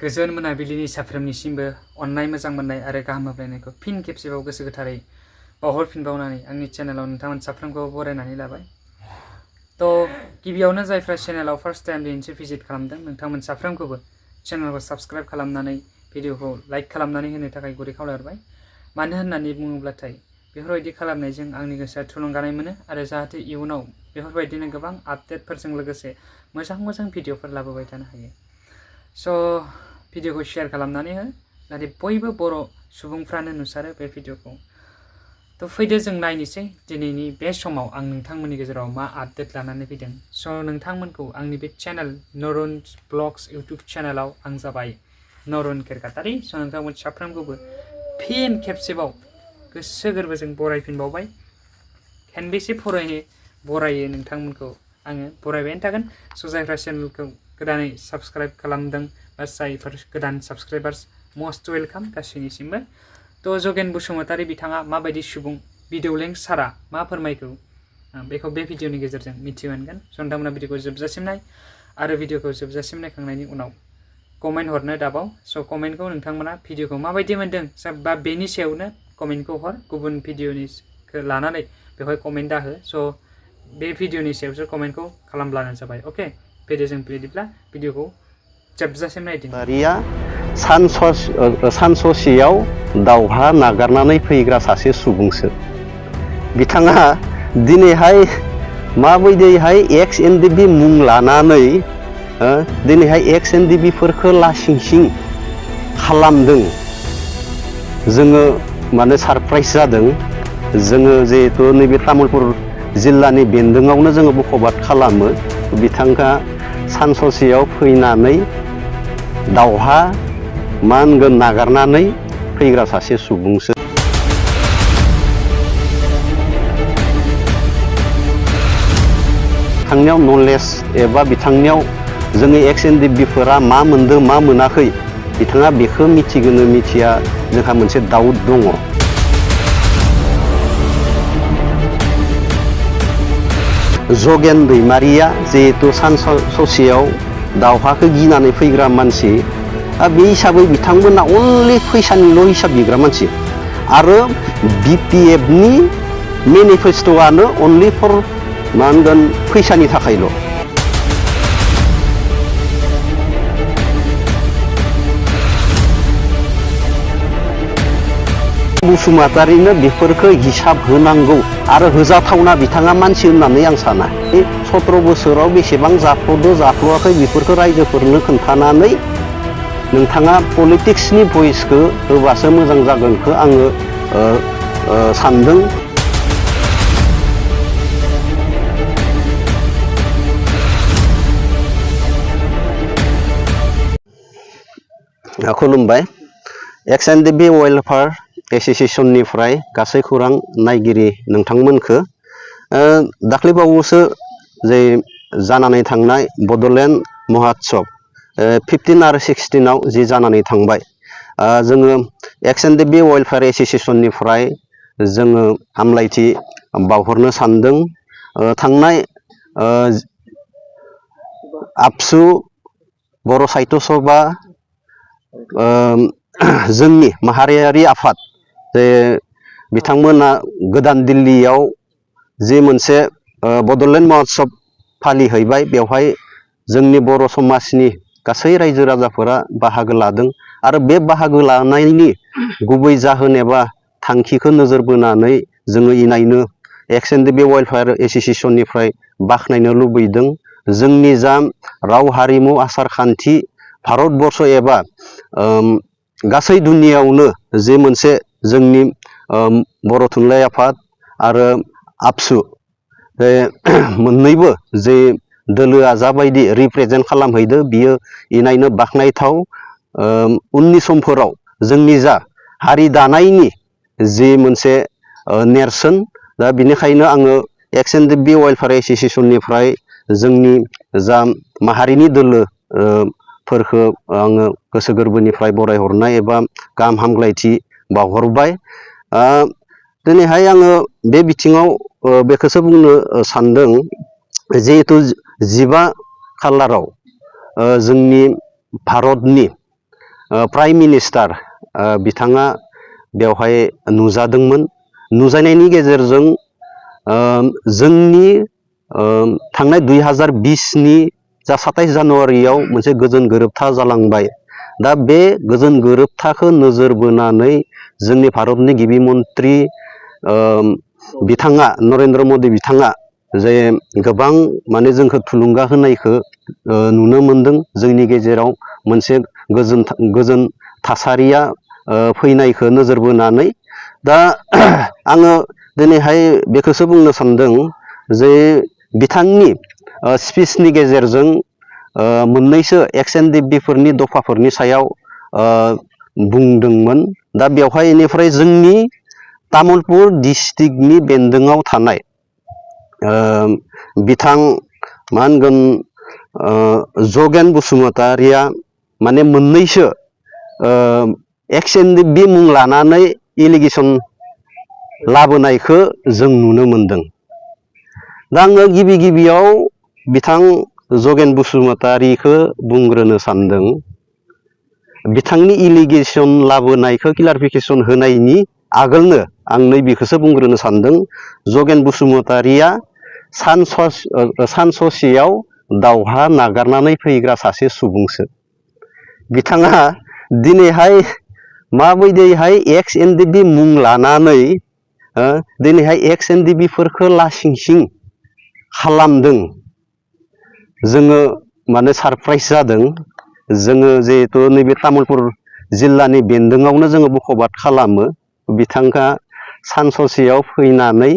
गोजोन मोनाबिलिनि साफ्रोमनिसिमबो अननाय मोजां मोननाय आरो गाहाम हामलायनायखौ फिन खेबसेबाव गोसो गोथारै बावहरफिनबावनानै आंनि चेनेलाव नोंथांमोन साफ्रोमखौ बरायनानै लाबाय। गिबियावनो जायफ्रा चेनेलाव फार्स्ट टाइम दिनैसो भिजिट खालामदों नोंथांमोन साफ्रोमखौबो चेनेलखौ साबस्क्राइब खालामनानै भिडिअखौ लाइक खालामनानै होनो थाखाय गुरै खावलायहरबाय। मानो होननानै बुङोब्लाथाय बेफोरबायदि खालामनायजों आंनि गोसोआ थुलुंगानाय मोनो आरो जाहाथे इयुनाव बेफोरबायदिनो गोबां आपडेटफोरजों लोगोसे मोजां भिडिअफोर लाबोबाय थानो हायो। भिडिअखौ शेयार खालामनानै हो जाहाथे बयबो बर' सुबुंफ्रानो नुसारो बे भिडिअखौ। फैदो जों नायनोसै दिनैनि बे समाव आं नोंथांमोननि गेजेराव मा आपडेट लानानै फैदों। नोंथांमोनखौ आंनि बे चेनेल नरुन ब्लग्स इउटुब चेनेलाव आं जाबाय नरुन केरकाटारि। नोंथांमोन साफ्रोमखौबो फिन खेबसेबाव गोसो गोरबोजों बरायफिनबावबाय। खेनबेसे बरायो नोंथांमोनखौ आङो बरायबायानो थागोन। जायफ्रा चेनेलखौ गोदानै साबस्क्राइब खालामदों बा जायफोर गोदान साबस्क्राइबार्स मस्ट वेलकाम गासैनिसिमबो। जगेन बसुमतारी बिथाङा माबायदि सुबुं, बिदौलें सारा मा फोरमायखौ बेखौ बे भिडिअनि गेजेरजों मिथिमोनगोन। नोंथांमोना भिडिअखौ जोबजासिम नाय आरो भिडिअखौ जोबजासिम नायखांनायनि उनाव कमेन्ट हरनो दाबाव। कमेन्टखौ नोंथांमोना भिडिअखौ माबायदि मोनदों बा बेनि सायावनो कमेन्टखौ हर। गुबुन भिडिअनिखौ लानानै बेवहाय कमेन्ट दाहो। बे भिडिअनि सायावसो कमेन्टखौ खालामब्लानो जाबाय। अके, फैदो जों बिदिब्ला भिडिअखौ जोबजासिम नायदिनि। सान ससेयाव दावहा नागारनानै फैग्रा सासे सुबुंसो। बिथाङा दिनैहाय माबायदिहाय XNDB मुं लानानै दिनैहाय XNDB-फोरखौ लासिंसिं खालामदों, जोङो माने सारप्राइज जादों। जोङो जिहेथु नैबे तामुलपुर जिल्लानि बेन्दोङावनो जोङो बखबाद खालामो। बिथाङा सान ससेयाव फैनानै दावहा नागारनानै फैग्रा सासे सुबुंसो। बिथांनियाव नलेज एबा बिथांनियाव जोंनि XNDB-फोरा मा मोनदों मा मोनाखै, बिथाङा बेखौ मिथिगोनो मिथिया जोंहा मोनसे डाउट दङ। जगेन दैमारिया जिहेतु सान ससेयाव दावहाखौ गिनानै फैग्रा मानसि, बे हिसाबै बिथांमोना अनलि फैसानिल' हिसाब बिग्रा मानसि। आरो BPF-नि मेनिफेस्ट'आनो अनलि फर फैसानि थाखायल'। बसुमतारिनो बेफोरखौ हिसाब होनांगौ आरो होजाथावना बिथाङा मानसि होननानै आं साना। 17 बोसोराव बेसेबां जाफ्ल'दो जाफ्ल'वाखै बेफोरखौ रायजोफोरनो खोन्थानानै नोंथाङा पलिटिक्सनि भइसखौ होबासो मोजां जागोनखौ आङो सानदों। खुलुमबाय। XNDB वेलफेयार एस'सिएशननिफ्राय गासै खौरां नायगिरि नोंथांमोनखौ दाख्लैबावैसो जे जानानै थांनाय बड'लेण्ड महोत्सब 15 आरो 16आव जि जानानै थांबाय, जोङो XNDB वेलफेयार एस'सिएशननिफ्राय जोङो हामलायथि बावहरनो सानदों। थांनाय आबसु, बर' साहित्य सभा, जोंनि माहारियारि आफाद जे बिथांमोना गोदान दिल्लीयाव जि मोनसे बड'लेण्ड महोत्सब फालिहैबाय, बेवहाय जोंनि बर' समाजनि गासै रायजो राजाफोरा बाहागो लादों। आरो बे बाहागो लानायनि गुबै जाहोन एबा थांखिखौ नोजोर बोनानै जोङो इनायनो XNDB वेलफेयार एस'सिएशननिफ्राय बाख्नायनो लुबैदों। जोंनि जा राव हारिमु आसार खान्थि भारतबर्ष एबा गासै दुनियावनो जे मोनसे जोंनि बर' थुनलाइ आफाद आरो आबसु बे मोननैबो जे दोलोआ जाबायदि रिप्रेजेन्ट खालामहैदो, बियो इनायनो बाख्नायथाव। उननि समफोराव जोंनि जा हारि दानायनि जि मोनसे नेरसोन, दा बिनिखायनो आङो XNDB वेलफेयार एस'सिएशननिफ्राय जोंनि जा माहारिनि दोलो फोरखौ आङो गोसो गोरबोनिफ्राय बरायहरनाय एबा गाहाम हामलायथि बावहरबाय। दिनैहाय आङो बे बिथिङाव बेखौसो बुंनो सानदों, जिहेथु 15 खालाराव जोंनि भारतनि प्राइम मिनिस्टार बिथाङा बेवहाय नुजादोंमोन। नुजानायनि गेजेरजों जोंनि थांनाय 2020नि जा 27 जानुवारियाव मोनसे गोजोन गोरोबथा जालांबाय। दा बे गोजोन गोरोबथाखौ नोजोर बोनानै जोंनि भारतनि गिबि मन्त्रि बिथाङा नरेन्द्र मदि बिथाङा जे गोबां माने जोंखौ थुलुंगा होनायखौ नुनो मोनदों। जोंनि गेजेराव मोनसे गोजोन थासारिया फैनायखौ नोजोर बोनानै दा आङो दिनैहाय बेखौसो बुंनो सानदों जे बिथांनि स्पिचनि गेजेरजों मोननैसो XNDP-फोरनि दफाफोरनि सायाव बुंदोंमोन। दा बेवहाय इनिफ्राय जोंनि तामुलपुर डिस्ट्रिक्टनि बेन्दोङाव थानाय बिथां मा होनगोन जगेन बसुमतारिया माने मोननैसो XNDP मुं लानानै एलिगेसन लाबोनायखौ जों नुनो मोनदों। दा आङो गिबियाव बिथां जगेन बसुमतारिखौ बुंग्रोनो सानदों। बिथांनि एलिगेसन लाबोनायखौ क्लारिफिकेसन होनायनि आगोलनो आं नैबेखौसो बुंग्रोनो सानदों। जगेन बसुमतारिया सान ससेयाव दावहा नागारनानै फैग्रा सासे सुबुंसो। बिथाङा दिनैहाय माबायदिहाय XNDP मुं लानानै दिनैहाय XNDP-फोरखौ लासिं खालामदों, जोङो माने सारप्राइज जादों। जोङो जिहेथु नैबे तामुलपुर जिल्लानि बेन्दोङावनो जोङो बखबाद खालामो। बिथाङा सान ससेयाव फैनानै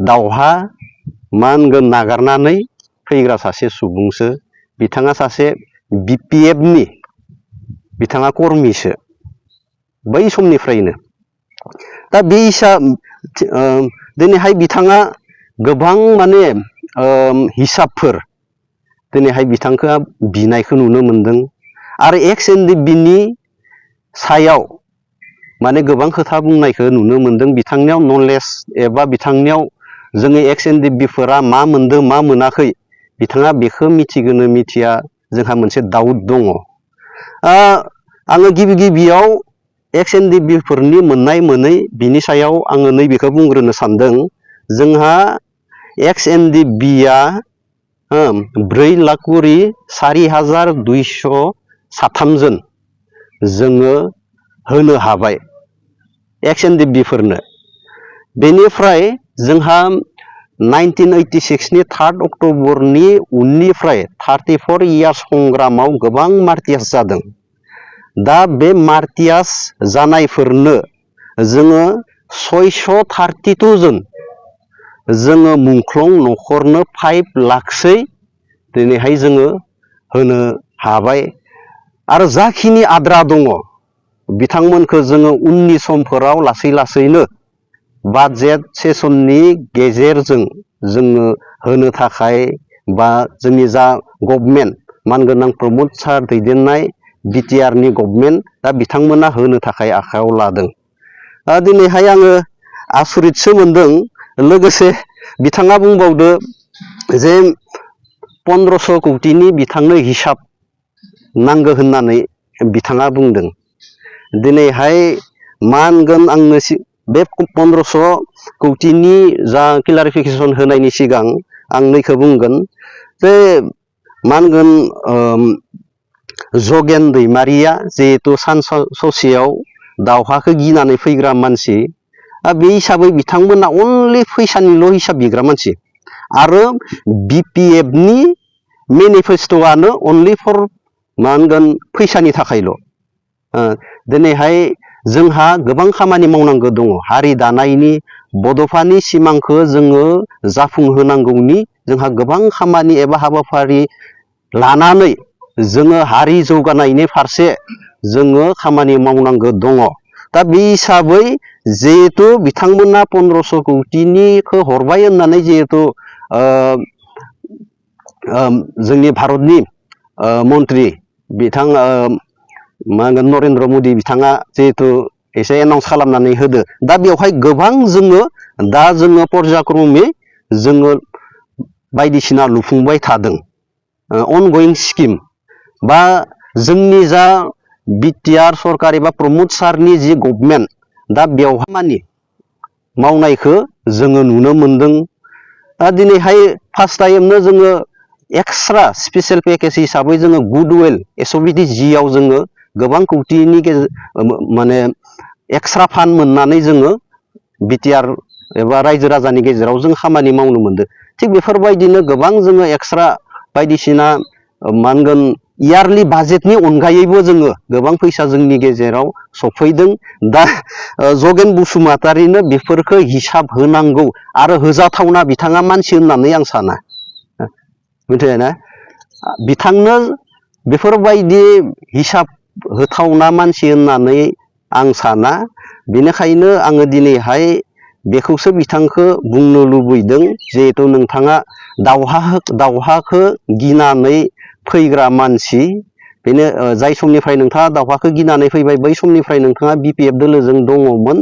दावहा मा होनगोन नागारनानै फैग्रा सासे सुबुंसो। बिथाङा सासे BPF-नि बिथाङा कर्मिसो बै समनिफ्रायनो। दा बे दिनैहाय बिथाङा गोबां माने हिसाबफोर दिनैहाय बिथांखौ बिनायखौ नुनो मोनदों। आरो XNDP-नि सायाव माने गोबां खोथा बुंनायखौ नुनो मोनदों। बिथांनियाव नलेज एबा बिथांनियाव जोङो XNDP-फोरा मा मोनदों मा मोनाखै बिथाङा बेखौ मिथिगोनो मिथिया, जोंहा मोनसे डाउट दङ। आङो गिबियाव XNDP-फोरनि मोननाय मोनै बिनि सायाव आङो नैबेखौ बुंग्रोनो सानदों। जोंहा XNDP-आ 4,04,203 जन जोङो होनो हाबाय XNDP-फोरनो। बेनिफ्राय जोंहा 1986नि 3 अक्ट'बरनि उननिफ्राय 34 इयार्स संग्रामाव गोबां मार्टियास जादों। दा बे मार्टियास जानायफोरनो जोङो 632 जन जोङो मुंख्लं न'खरनो 5 लाखसै दिनैहाय जोङो होनो हाबाय। आरो जाखिनि आद्रा दङ बिथांमोनखौ जोङो उननि समफोराव लासैनो बाजेट सेसननि गेजेरजों जोङो होनो थाखाय बा जोंनि जा गभर्नमेन्ट मानगोनां प्रमद सार दैदेननाय BTR-नि गभर्नमेन्ट दा बिथांमोना होनो थाखाय आखायाव लादों। दिनैहाय आङो आसरितसो मोनदों। लोगोसे बिथाङा बुंबावदो जे 1500 कौटिनि बिथांनो हिसाब नांगौ होननानै बिथाङा बुंदों। दिनैहाय मा होनगोन आंनो बे 1500 कौटिनि जा क्लारिफिकेसन होनायनि सिगां आं नैखौ बुंगोन जे मा होनगोन जगेन दैमारिया जिहेथु सान ससेयाव दावहाखौ गिनानै फैग्रा मानसि, बे हिसाबै बिथांमोना अनलि फैसानिल' हिसाब बिग्रा मानसि। आरो BPF-नि मेनिफेस्ट'आनो अनलि फर मा होनगोन फैसानि थाखायल'। दिनैहाय जोंहा गोबां खामानि मावनांगौ दङ। हारि दानायनि बड'फानि सिमांखौ जोङो जाफुंहोनांगौनि जोंहा गोबां खामानि एबा हाबाफारि लानानै जोङो हारि जौगानायनि फारसे जोङो खामानि मावनांगौ दङ। दा बे हिसाबै जिहेथु बिथांमोना 1500 कौटिनिखौ हरबाय होननानै जिहेथु जोंनि भारतनि मन्त्रि बिथां मा होनगोन नरेन्द्र मदि बिथाङा जिहेथु एसे एनाउन्स खालामनानै होदो। दा बेवहाय गोबां जोङो पर्यायक्रमै जोङो बायदिसिना लुफुंबाय थादों। अनगयिं स्किम बा जोंनि जा बिटिआर सरकार एबा प्रमोद सारनि जि गभर्नमेन्ट दा बेवहाय मानि मावनायखौ जोङो नुनो मोनदों। दा दिनैहाय फार्स्ट टाइमनो जोङो एक्सट्रा स्पेशल पेकेज हिसाबै जोङो गुडविल एसबिटि जिआव जोङो गोबां कौटिनि माने एक्सट्रा फान्ड मोननानै जोङो बिटिआर एबा रायजो राजानि गेजेराव जों खामानि मावनो मोनदों। थिग बेफोरबायदिनो गोबां जोङो एक्सट्रा बायदिसिना मा होनगोन इयारलि बाजेटनि अनगायैबो जोङो गोबां फैसा जोंनि गेजेराव सफैदों। दा जगेन बसुमतारिनो बेफोरखौ हिसाब होनांगौ आरो होजाथावना बिथाङा मानसि होननानै आं साना। मिथिबायना? बिथांनो बेफोरबायदि हिसाब होथावना मानसि होननानै आं साना। बेनिखायनो आङो दिनैहाय बेखौसो बिथांखौ बुंनो लुबैदों, जिहेथु नोंथाङा दावहाखौ गिनानै फैग्रा मानसि, बेनो जाय समनिफ्राय नोंथाङा दावहाखौ गिनानै फैबाय बै समनिफ्राय नोंथाङा बिपिएफ दोलोजों दङमोन।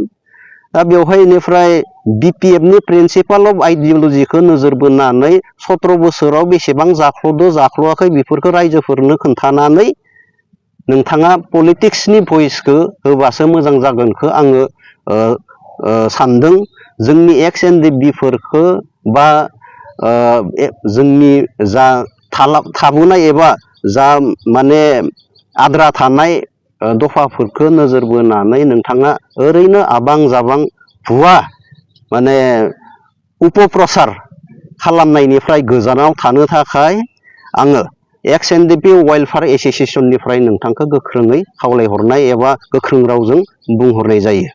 दा बेवहाय बेनिफ्राय बिपिएफनि प्रिन्सिपाल अफ आइडियलजिखौ नोजोर बोनानै 17 बोसोराव बेसेबां जाख्ल'दो जाख्ल'आखै बेफोरखौ रायजोफोरनो खोन्थानानै नोंथाङा पलिटिक्सनि भइसखौ होबासो मोजां जागोनखौ आङो सानदों। जोंनि एक्स एनडिएफबिफोरखौ बा जोंनि जा थाबोनाय एबा जा माने आद्रा थानाय दफाफोरखौ नोजोर बोनानै नोंथाङा ओरैनो आबां जाबां भुवा माने उपप्रचार खालामनायनिफ्राय गोजानाव थानो थाखाय आङो एक्स एनडिएफबि वेलफेयार एस'सिएशननिफ्राय नोंथांखौ गोख्रोङै खावलायहरनाय एबा गोख्रों रावजों बुंहरनाय जायो।